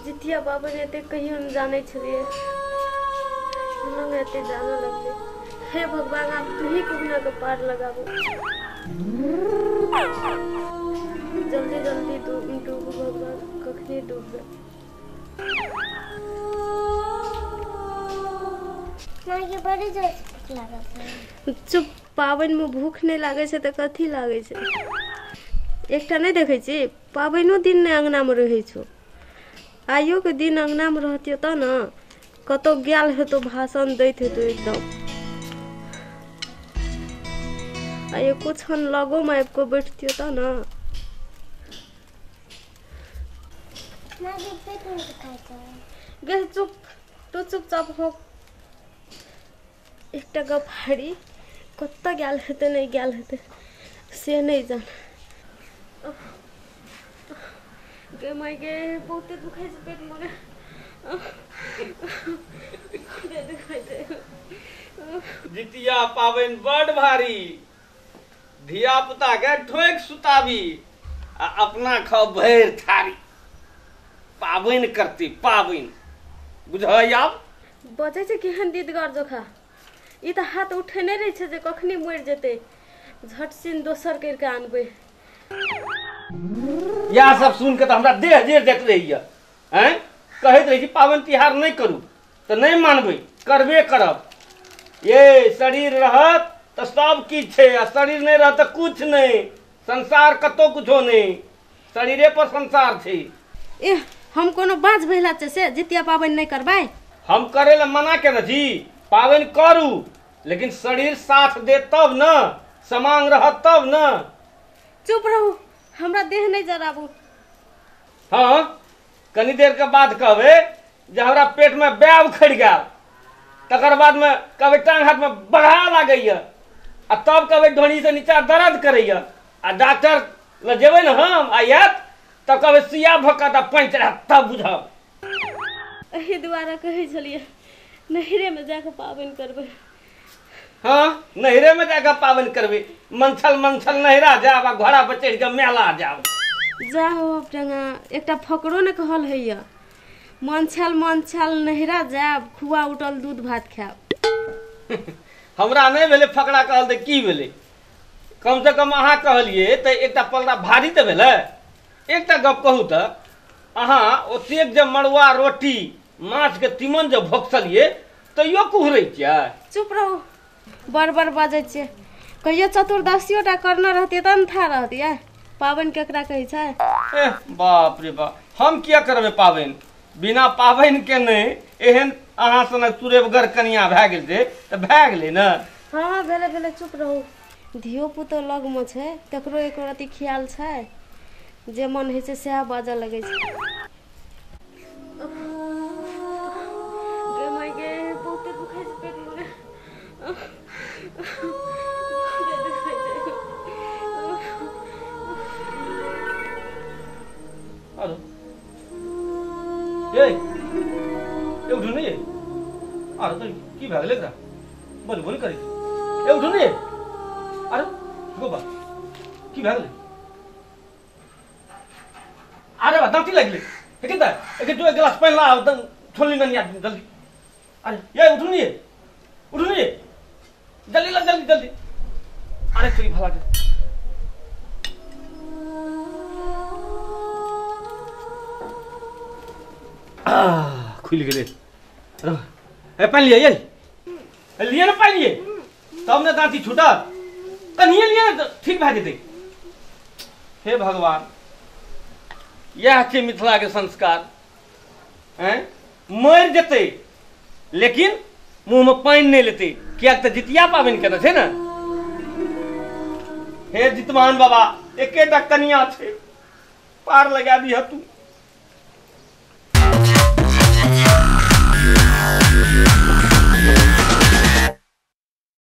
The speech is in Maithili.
जितिया पाबनि एते कहियो नहि जानै छलियै, एते जानऽ लगलै। हे भगवान, आब तू ही कहुना के पार लगाबू। जल्दी जल्दी डूबू भगवान, कखनी डूबबै। बड़ी जोर से भूख लागल छै। चुप, पाबनि में भूख नहि लागै छै तऽ कथी लागै छै? एकटा नहि देखै छी पाबनिो दिन नहि अङ्गनामे रहै छौ। आइयो के दिन अङ्गनामे रहतियौ तऽ ने कतौ गेल हेतौ, भाषण दैत हेतौ एकदम। आ एको क्षण लगोमे आबि कऽ बैठतियौ तऽ ने। गे चुप, तू चुपचाप हो। एकटा गप हरी कतऽ गेल हेतै नहि गेल हेतै से नहि जान। गे माय गे, बहुते दुखाइ छै पेट मे। जितिया पाबनि बड भारी, धिया पुता के ठोकि सुताबी आ अपना खाओ भरि थारी। पाबनि करती पाबनि, बुझै आब? बजै छै केहन दीदगर जोखा। ई तऽ हाथ उठेने रहै छै जे कखनी मरि जेतै, झट सिन दोसर करि कऽ आनबै। इएह सब सुन के तऽ हमरा देह जेर जाइत रहैया। आँय, कहैत रहै छी पाबनि तिहार नहि करू तऽ नहि मानबै, करबे करब। ये शरीर रहत तऽ सब किछु छै, आ शरीर नहि रहत तऽ कुछ नहि। संसार कतौ कुछो नहि, शरीरे पर संसार छै। एह, हम कोनो बाँझ महिला छै से जितिया पाबनि नहि करबै? हम करे लए मना केने छी, पाबनि करू, लेकिन शरीर साथ दे तब न, समांग रहत तब न। चुप रहू, हमरा देह नहि जराबू। हाँ, कनी देर के बाद कहबै जे हमरा पेट में बैब उखड़ि गेल, तकर बाद में कहबै टांग हाथ में बघा लागैया, आ तब कहबै ढोनी से नीचा दर्द करैया, आ डॉक्टर लग जेबै ने हम आ आयत तब कहबै सुइया भोकत आ पानि चढ़ायत, तब बुझब। एहि दुआरे कहै छलियै नैहरे में जाकऽ पाबनि करबै। हाँ, नैहरे में जाकऽ पाबनि करबै। मनछल मनछल नैहरा जायब आ घोड़ा पर चढ़ि कऽ मेला जायब। जा हो टंगा, एकटा फकरो ने कहल होइया, मनछल मनछल नैहरा जायब, खुआ उठल दूध भात खायब। हमरा नहि भेलै फकरा कहल तऽ की भेलै? कम से कम अहाँ कहलियै तऽ एकटा पलड़ा भारी तऽ भेलै। एकटा गप कहू तऽ, अहाँ ओतेक जे मड़ुआ रोटी माछ के तीमन जे भोकसलियै तैयो कुहरै छियै? चुप रहू, बड़ बड़ बजै छियै। कहियो चतुर्दशियो टा करने रहतियै तब ने था रहतियै। पाबनि केकरा कहै छै? एह बाप रे बाप, हम किया करबै पाबनि? बिना पाबनि के नहि एहन अहाँ सनक सुरेबगर कनिया भए गेल छै तऽ भए गेलै ने। हाँ भेलै भेलै, चुप रहू। धियो पुतो लगमे छै तकरो एको रति ख्याल छै? जे मन होइ छै सएह बाजऽ लगै छै। गे माय गे, बहुते दुखाइ छै पेट मे। अरे ये ये उठू ने ये। अरे तो की भए गेलै एकरा? बोलबो नहि करै छै। ए उठू ने ये। अरे गोबा की भए गेलै? अरे बा दाँती लागि गेलै। हे के एक दू एक गिलास पानि ला, छोलनी ननिया जल्दी। अरे ये उठू ने ये, उठू ने ये, जल्दी ला, जल्दी जल्दी। अरे तोरी भला के। खुलि गेलै। ए पानि लिअ, ये लिअ ने पानि ये, तब ने दाँती छूटत। कनिए लिअ ने ठीक भए जेतै। हे भगवान, इएह छै मिथिला के संस्कार। आँय, मरि जेतै लेकिन मुँह में पानि नहि लेतै, किएक तऽ जितिया पाबनि केने छै ने। हे जितवान बाबा, एकेटा कनिया छै, पार लगा दिह तू।